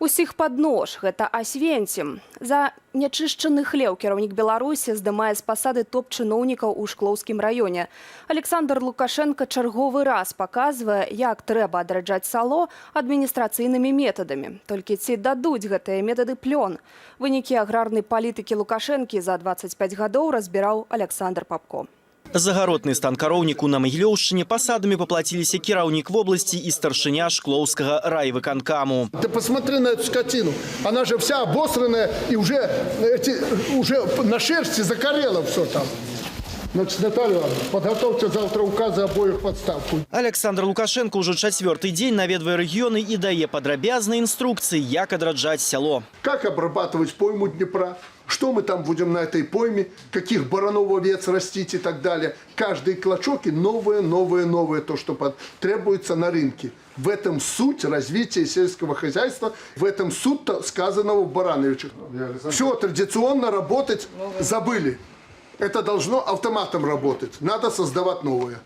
Усіх пад нож — гэта Асвенцім. За нячышчаны хлеў кіраўнік Беларусі здымае з пасады топ-чыноўнікаў у Шклоўскім раёне. Аляксандр Лукашэнка чарговы раз паказвае, як трэба адраджаць сяло адміністрацыйнымі метадамі. Толькі ці дадуць гэтыя метады плён? Вынікі аграрнай палітыкі Лукашэнкі за 25 гадоў разбіраў Аляксандр Папко. За гаротны стан кароўніку на Магілёўшчыне пасадамі паплаціліся кіраўнік вобласці і старшыня Шклоўскага райвыканкаму. Ты посмотри на эту скотину. Она же вся обосранная и уже на шерсти закорела все там. Значит, Наталья Ивановна, подготовьте завтра указы обоих в отставку. Аляксандр Лукашэнка ўжо чацвёрты дзень наведвае рэгіёны і дае падрабязныя інструкцыі, як адраджаць сяло. Как обрабатывать пойму Днепра, что мы там будем на этой пойме, каких баранов, овец растить и так далее. Каждый клочок и новое, новое, новое, то, что требуется на рынке. В этом суть развития сельского хозяйства, в этом суть сказанного в Барановичах. Все, традиционно работать забыли. Это должно автоматом работать. Надо создавать новое.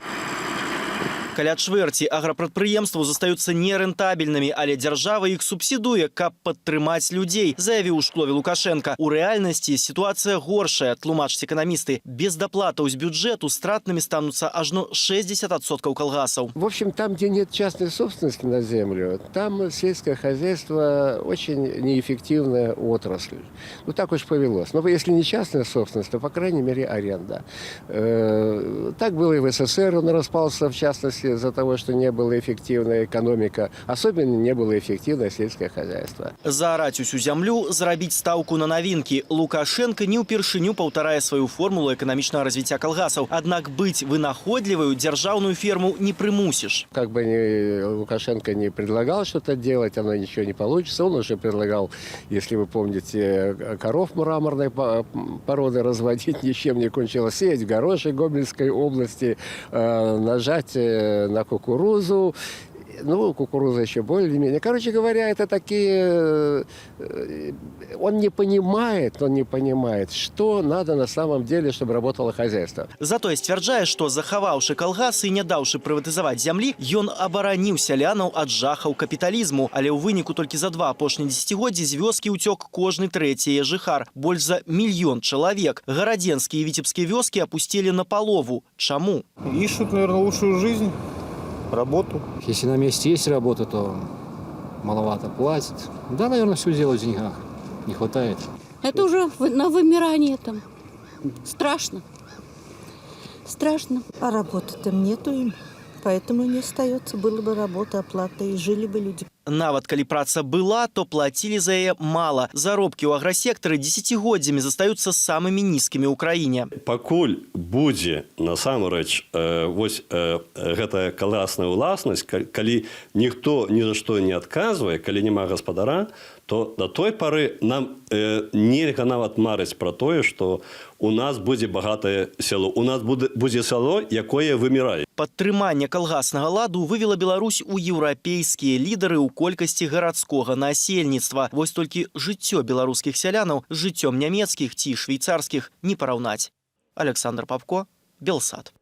Каля чвэрці аграпрадпрыемстваў застаюцца нерэнтабельнымі, але дзяржава іх субсідуе, каб падтрымаць людзей, заявіў у Шклове Лукашэнка. У рэальнасці сітуацыя горшая, тлумачаць эканамісты. Без даплатаў з бюджэту стратнымі стануцца ажно 60% калгасаў. В общем, там, где нет частной собственности на землю, там сельское хозяйство — очень неэффективная отрасль. Ну, так уж повелось. Но если не частная собственность, то, по крайней мере, аренда. Так было и в СССР, он распался, в частности, из-за того, что не была эффективная экономика. Особенно не было эффективное сельское хозяйство. Заараць усю зямлю, зрабіць стаўку на навінкі. Лукашэнка не ўпершыню паўтарае сваю формулу эканамічнага развіцця калгасаў. Аднак быць вынаходліваю дзяржаўную ферму не прымусіш. Как бы ни Лукашенко не предлагал что-то делать, оно ничего не получится. Он уже предлагал, если вы помните, коров мраморной породы разводить, ничем не кончилось. Сеять горошек в Гомельской области, нажать на кукурузу. Ну, кукуруза еще более-менее. Короче говоря, это такие. Он не понимает, что надо на самом деле, чтобы работало хозяйство. Затое сцвярджае, што, захаваўшы калгасы і не даўшы прыватызаваць зямлі, ён абараніў сялянаў ад жахаў капіталізму. Але ў выніку толькі за два апошнія дзесяцігоддзі з вёскі ўцёк кожны трэці яе жыхар. Больш за мільён чалавек. Гарадзенскія і віцебскія вёскі апусцелі на палову. Чаму? Ищут, наверное, лучшую жизнь, работу. Если на месте есть работа, то маловато платят. Да, наверное, все дело в деньгах. Не хватает. Это уже на вымирание там. Страшно. Страшно. А работы там нету им, поэтому не остается. Была бы работа, оплата, и жили бы люди. Нават калі праца была, то плацілі за яе мала. Заробкі ў аграсектары дзесяцігоддзямі застаюцца самымі нізкімі ў краіне. Пакуль будзе насамрэч вось гэтая калгасная ўласнасць, калі ніхто ні за што не адказвае, калі няма гаспадара, то да той пары нам нельга нават марыць пра тое, што у нас будзе багатае сяло, у нас будзе сяло, якое вымірае. Падтрыманне калгаснага ладу вывела Беларусь у еўрапейскія лідары ў колькасці гарадскога насельніцтва. Вось толькі жыццё беларускіх сялянаў з жыццём нямецкіх ці швейцарскіх не параўнаць. Аляксандр Папко, Белсат.